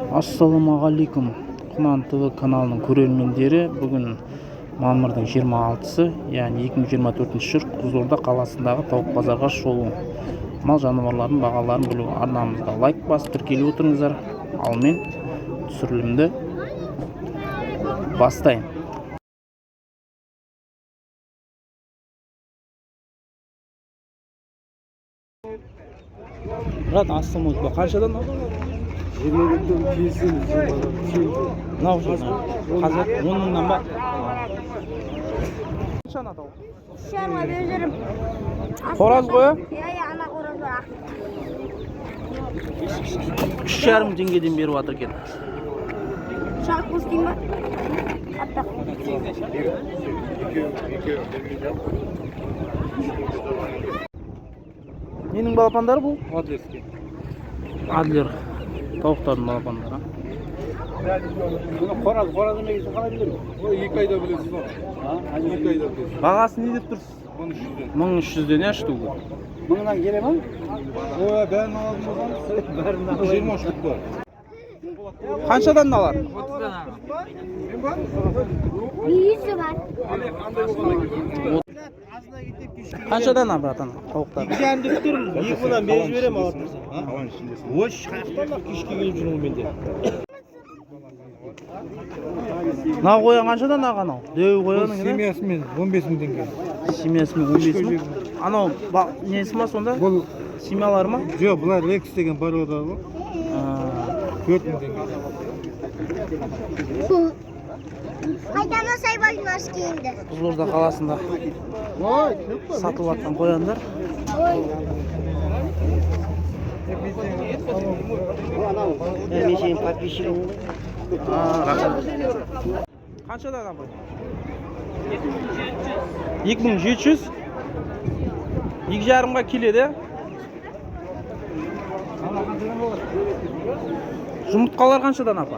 Ассалаумағалейкум, Құнан ТВ каналының көрермендері! Бүгін мамырдың 26-сы, яғни 2024 жыл. Қызылорда қаласындағы тауық базарға шолу, мал жануарлардың бағаларын білу. Арнамызға лайк басып, тіркеліп отырыңыздар. Ал мен түсірілімді бастайын. Брат, ассалаумағалейкум, қаншадан? 22-ден келісеміз, 20-дан келді. Мынау қазір 10 мыңнан ба? Қанша ана тауық? 3,5-ға беріп жүрмін. Қораз ғой, ә? Иә, ана қораз бар. 3,5 теңгеден беріп жатыр екен. Шарт қосайын ба? Аппақ. Ненің балапандары бұл? Адлерский. Адлер тауықтардың балапандары. Бұны қораз, қораз емегесін қалай білемін? Ол 2 айда білесіз ғой. 2 айда білесіз. Бағасы не деп тұрсыз? 1300-ден. 1300-ден, иә, штугы? Мыңнан келе ма? Ой, бәрін алатын болсаңыз, бәрін 20 штук бар. Қаншадан мыналар? Үйісі бар. Қаншадан, братан, тауықтар? 2,5 деп тұрмын, 2 мыңнан беріп жіберемін, алатын болсаң. Ой, қаяқтан ақ кешке келіп жүрмін ғой менде. Мынау қоян қаншадан, аға, анау дәу қояның? Иә. Семьясымен 15 мың теңге. Семьясымен 15 мың. Анау несі ма сонда? Бұл Семьялары ма? Жоқ, бұлар Рекс деген порода ғой. А, 4 мың теңге. Қайтана сайбайдың ас киінді. Қызылорда қаласында сатылып жатқан қояндар. Мен сенің подписчигің ғой. А, рахмет. Қаншадан, апай? 2700. 2,5-ға келеді, иә? Жұмыртқалар қаншадан, апа?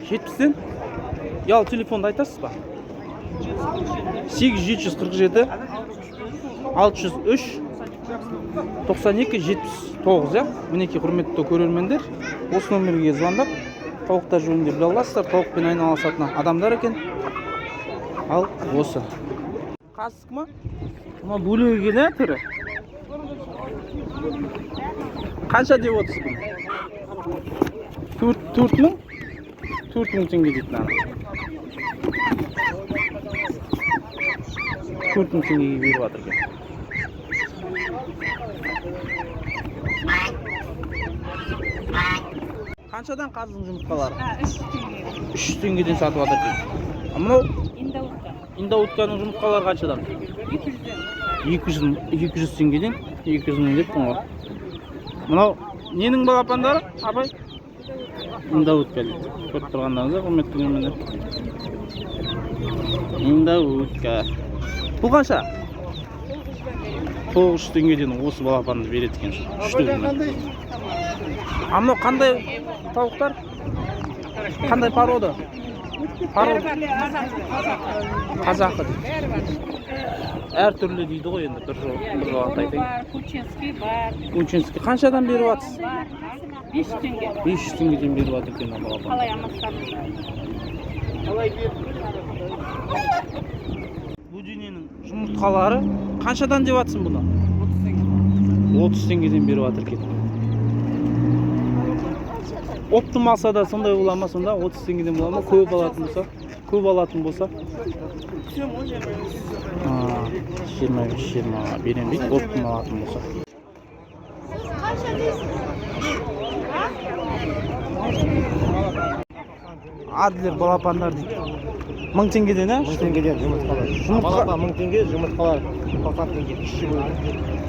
70-тен. Ұялы телефонды айтасыз ба? 8747 603 92 79, иә. Мінекей, құрметті көрермендер, осы номерге звондап, тауықтар жөнінде біле аласыздар. Тауықпен айналысатын адамдар екен. Ал осы қасық ма? Мынау бөлек екен, иә, түрі. Қанша деп отырсыз бұны? 4000? 4000 теңге дейді мынаны. 4000 теңгеге беріп жатыр екен. Қаншадан қаздың жұмыртқалары? 300 теңге. 300 теңгеден сатып жатыр екен. А мынау? Индоутка. Индоутканың жұмыртқалары қаншадан? 200-ден. 200 теңгеден, 200 мың деппін ғой. Мынау ненің балапандары, апай? Индоутка дейді. Көріп тұрғандарыңыздай, құрметті көрермендер, индоутка. Бұл қанша? 900 теңгеден осы балапанды береді екен, штугына. А мынау қандай тауықтар? Қандай порода? Порода қазақы дейді. Әртүрлі дейді ғой енді, бір жол бір жолата айтайын. Бар, кучинский бар. Кучинский қаншадан беріп жатсыз? Бар. 500 теңге. 500 теңгеден беріп жатыр екен мына балапан. Қалай алмастан? Бөдененің жұмыртқалары қаншадан деп жатсың бұны? 30 теңге. 30 теңгеден беріп жатыр екен. Оптом алса да сондай бола ма сонда? 30 теңгеден бола ма, көп алатын болса? Көп алатын болса, 25, 20-ға беремін дейді оптом алатын болса. Қанша дейсіз? Адлер балапандар дейді, 1000 теңгеден, иә? 1000 теңгеден жұмыртқалар. Жұмыртқа- Балапан 1000 теңге, жұмыртқалар 90 теңге, пищевой.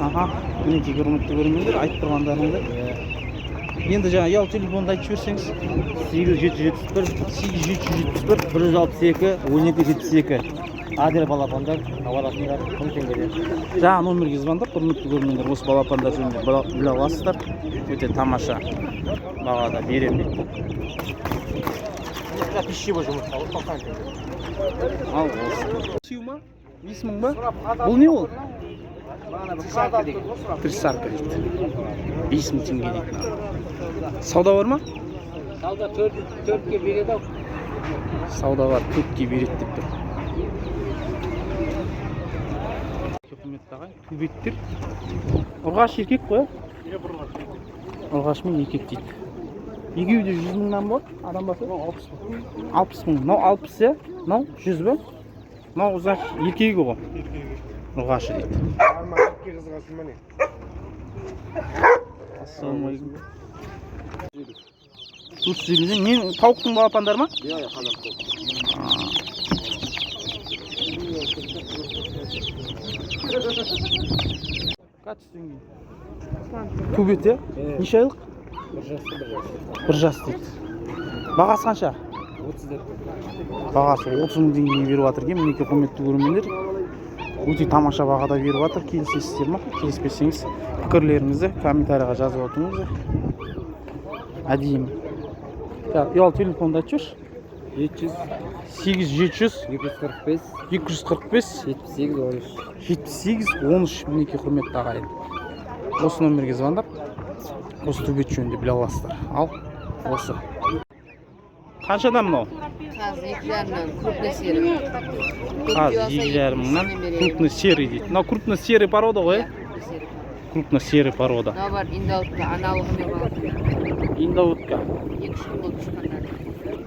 Аха, мінекей, құрметті көрермендер, айтып тұрғандарыңды. Енді жаңа ұялы телефонды айтып жіберсеңіз. 8771 8771 162 12 72. Адлер балапандар, хабарласыңдар, 1000 теңгеден. Жаңа номерге звондап, құрметті көрермендер, осы балапандар жөнінде біле аласыздар. Өте тамаша бағада беремін дейді. Пищевой жұмыртқа, 90 теңге. Ал осы сию ма, 5000 ба? Бұл не ол? Трисарка дейді, 5000 теңге дейді мынау. Сауда бар ма? Сауда 4-ке береді ау. Сауда бар, 4-ке береді деп тұр. Құрметті ағайын, төбеттер. Ұрғаш, еркек қой, иә? Ұрғаш мен еркек дейді. Екеуі де 100 мыңнан болады, адам басы? 60 мың. 60 мың. Мынау 60, иә? Мынау 100 ба? Мынау, значит, еркегі ғой. Ұрғашы дейді. Ассалаумағалейкум. 450-ден. Не, тауықтың балапандары ма? Иә, қазақ тауық. Качественный. Төбет, иә? Неше айлық? 1 жаста, 1 жас. 1 жас дейді. Бағасы қанша? 30 деп. Бағасы 30 мың теңгеге беріп жатыр екен. Мінекей, құрметті көрермендер. Өте тамаша бағада беріп жатыр. Келісесіздер ма? Келіспесеңіз, пікірлеріңізді комментарийға жазып отырыңыздар. Әдемі. Ұялы телефонды айтып жіберші. 700 8 700 245 245 78 13. 78 13. Мінекей, құрметті ағайын, осы номерге звондап, осы төбет жөнінде біле аласыздар. Ал осы қаншадан мынау? Қаз 2,5-нан, крупный серый. Қаз 2,5 мыңнан, крупный серый дейді. Мынау крупно серый порода ғой, иә? Крупно серый порода. Мынау бар, индоутка, аналығымен балапан. Индоутка. 2-3 күн болды шыққандар.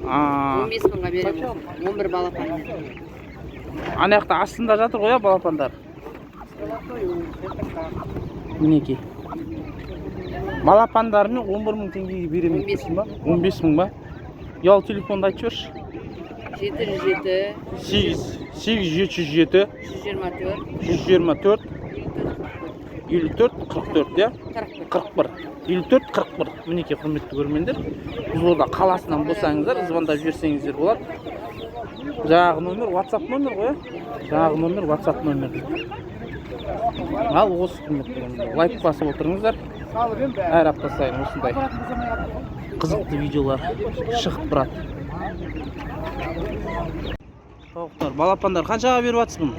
А, 15 мыңға беремін, 11 балапанмен. Ана жақта астында жатыр ғой, иә, балапандар. Мінекей, балапандарымен 11 мың теңгеге беремін деп тұрсың ба? 15 мың ба? Ұялы телефонды айтып жіберші. 707 8 8 707 124 124 54 44, иә? 41. 41 54 41. Мінекей, құрметті көрермендер, Қызылорда қаласынан болсаңыздар, звондап жіберсеңіздер болады. Жаңағы номер WhatsApp номер ғой, иә? Жаңағы номер WhatsApp номер дейді. Ал осы, құрметті көрермендер, лайк басып отырыңыздар. Әр апта сайын осындай қызықты видеолар шығып тұрады. Тауықтар, балапандар қаншаға беріп жатсыз бұны?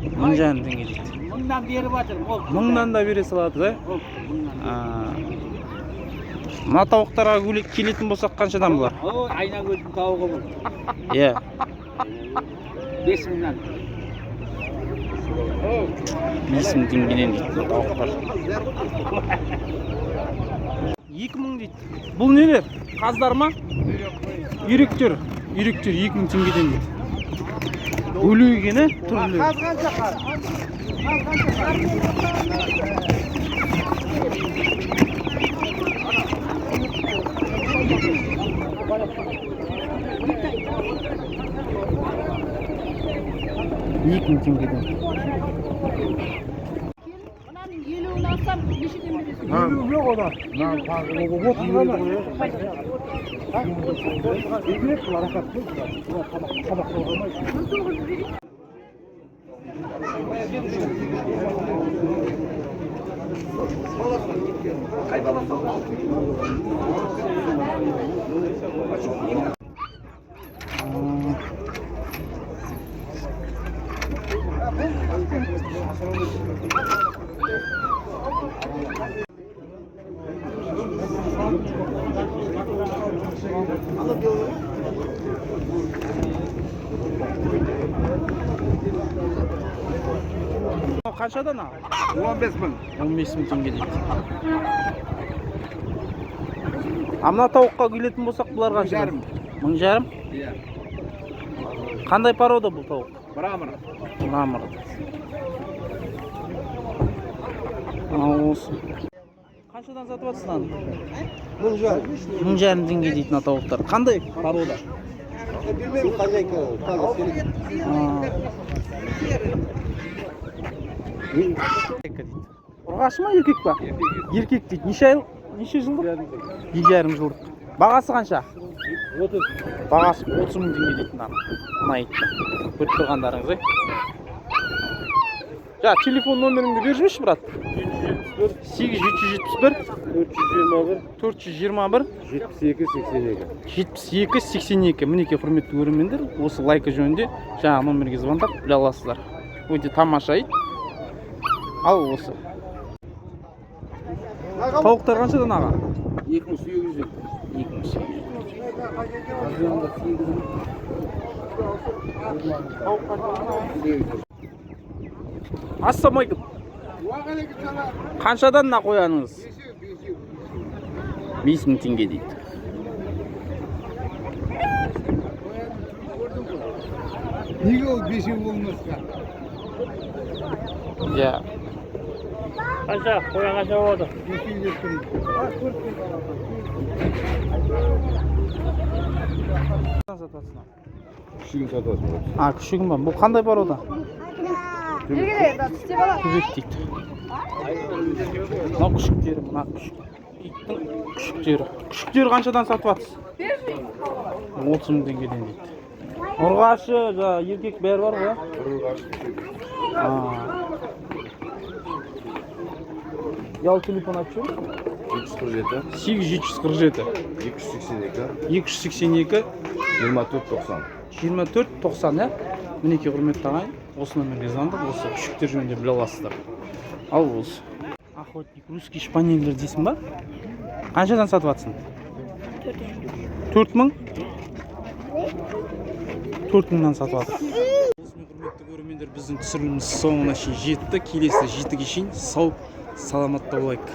1,5 мың теңге дейді. Мыңнан беріп жатырмын. Ол Мыңнан да бере салады, да? А. Мына тауықтарға келетін болсақ, қаншадан бұлар? Ой, айна көздің тауығы бұл. Иә. 5 мыңнан. 5 мың теңгеден дейді мына тауықтар. 2 мың дейді. Бұл нелер? Қаздар ма? Үйректер. Үйректер 2 мың теңгеден дейді. Бөлек екен, ә? Түрлері. Қаз қанша, қаз? Қаз қанша? 2 мың теңгеден. Мынаның 50-ін алсам, нешеден бересің? 50 жоқ ода. 30 ғана. Беріп бұлар рахат. Табақ табақ болмайды. 19 берейін. Мынау қаншадан, аға? 15 мың. 15 мың теңге дейді. А мына тауыққа келетін болсақ, бұлар қанша? Жарым. 1,5 мың? Иә. Қандай порода бұл тауық? Мрамор. Мрамор. Ал осы. Қаншадан сатып жатсың мынаны? 1,5 мың. 1,5 мың теңге дейді мына тауықтар. Қандай порода? Білмеймін, хозяйка қазір. А. Дейді. Ұрғашы ма, еркек па? Еркек дейді. Неше айлық? Неше жылдық? 2,5 жылдық. Бағасы қанша? 30. Бағасы 30 мың теңге дейді мына. Мына итті. Көріп тұрғандарыңыз, ей. Жа, телефон номеріңді беріп жіберші, брат. 8 771 421 421 72 82. 72 82. Мінекей, құрметті көрермендер, осы лайка жөнінде жаңағы номерге звондап біле аласыздар. Өте тамаша ит. Ал осы. Тауықтар қаншадан, аға? 2800. 2800. Ассалаумағалейкум. Қаншадан мына қояныңыз? 5000 теңге дейді. Неге ол бесеу болмасқа? Иә. Қанша? Қоян қанша болады? Бесеу деп тұрмын. Күшігін сатып жатырмын. А, күшігін ба? Бұл қандай порода? Түбек дейді. Мынау күшіктері, мына күшік. Иттің күшіктері. Күшіктері қаншадан сатып жатсыз? 30 000 теңгеден дейді. Ұрғашы, жаңағы еркек бәрі бар ғой, иә? А. Ұялы телефон айтып жіберіңізші. 747, 8747 282, 282 24 90. 24 90, иә. Мінекей, құрметті ағайын, осы номерге звондап, осы күшіктер жөнінде біле аласыздар. Ал осы охотник, русский шпанельдер дейсің ба? Қаншадан сатып жатсың? 4000. 4000-нан сатып жатыр. Осымен, құрметті көрермендер, біздің түсіріліміміз соңына шейін жетті. Келесі жетіге шейін сау саламатта болайық.